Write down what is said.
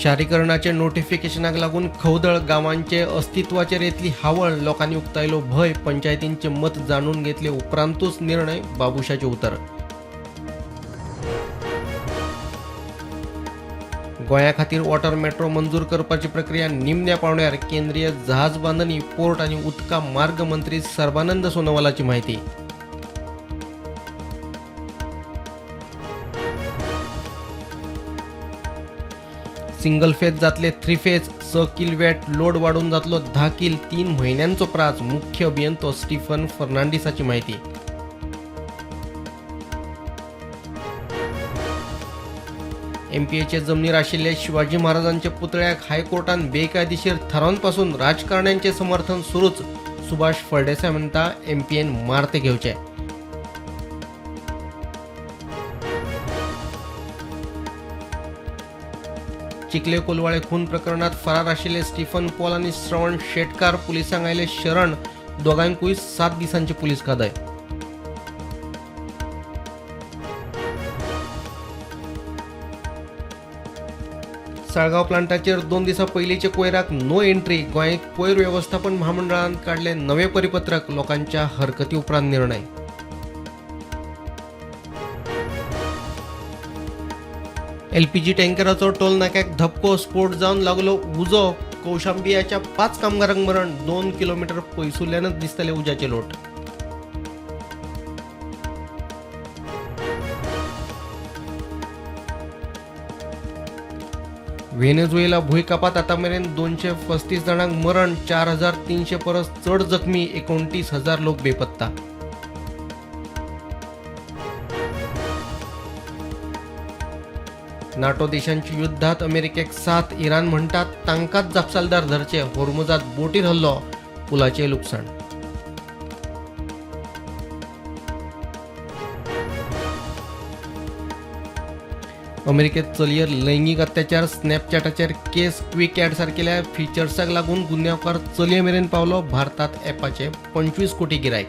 शारीकरणाचे नोटिफिकेशनाक लागून खवदळ, गांवांचे अस्तित्वाचेर येतली हावळ, लोकांनी उक्तायलो भंय. पंचायतींचे मत जाणून घेतले उपरांतूच निर्णय, बाबुशाचे उतर. गोंया खातीर वॉटर मेट्रो मंजूर करपाची प्रक्रिया निमण्या पावंड्यार, केंद्रीय जहाज बांधणी, पोर्ट आनी उदका मार्ग मंत्री सर्बानंद सोनोवालाची माहिती. सिंगल फेज जातले थ्री फेज, 6 किलवॅट लोड वाडून जातलो 10 किल, 3 म्हयन्यांचो प्राज, मुख्य अभियंतो स्टीफन फर्नांडिसाची माहिती. एमपीएचे जमनीर आशिल्ले शिवाजी महाराजांच्या पुतळ्याक हायकोर्टान बेकायदेशीर थारावन राजकारण्यांचे समर्थन सुरूच, सुभाष फळदेसाय म्हणटा एमपीएन मारते घेवचे. चिखले कोलवाळे खून प्रकरणात फरार आशिल्ले स्टीफन पॉल आनी श्रवण शेटकार पुलिसांक आयले शरण, दोगांकूय 7 दिसांची पुलीस कादय. साळगांव प्लांटाचेर 2 दिसां पयलींचे कोयराक नो एंट्री, गोंय कोयर वेवस्थापन म्हामंडळान काडले नवे परिपत्रक, लोकांच्या हरकती उपरांत निर्णय. एलपीजी टँकराचो टोल नाक्याक धपको, स्फोट जावन लागलो उजो, कौशांबियाच्या 5 कामगारांक मरण, 2 किलोमीटर पयसुल्ल्यानच दिसतले उज्याचे लोट. व्हेनेझुएला भुंयकापात आतामेरेन 235 जाणांक मरण, 4300 परस चड जखमी, 29,000 लोक बेपत्ता. नाटो देशांच्या युद्धात अमेरिकेक साथ, इराण म्हणटात तांकांच जापसालदार धरचे, होर्मुजात बोटीर हल्लो, पुलाचें लुकसाण. अमेरिकेत चलयेर लैंगीक अत्याचार, स्नॅपचॅटाचेर केस, क्विक ॲड सारकेल्या फिचर्साक लागून गुन्यांवकार चलये मेरेन पावलो, भारतात ॲपाचे 25 कोटी गिरायक.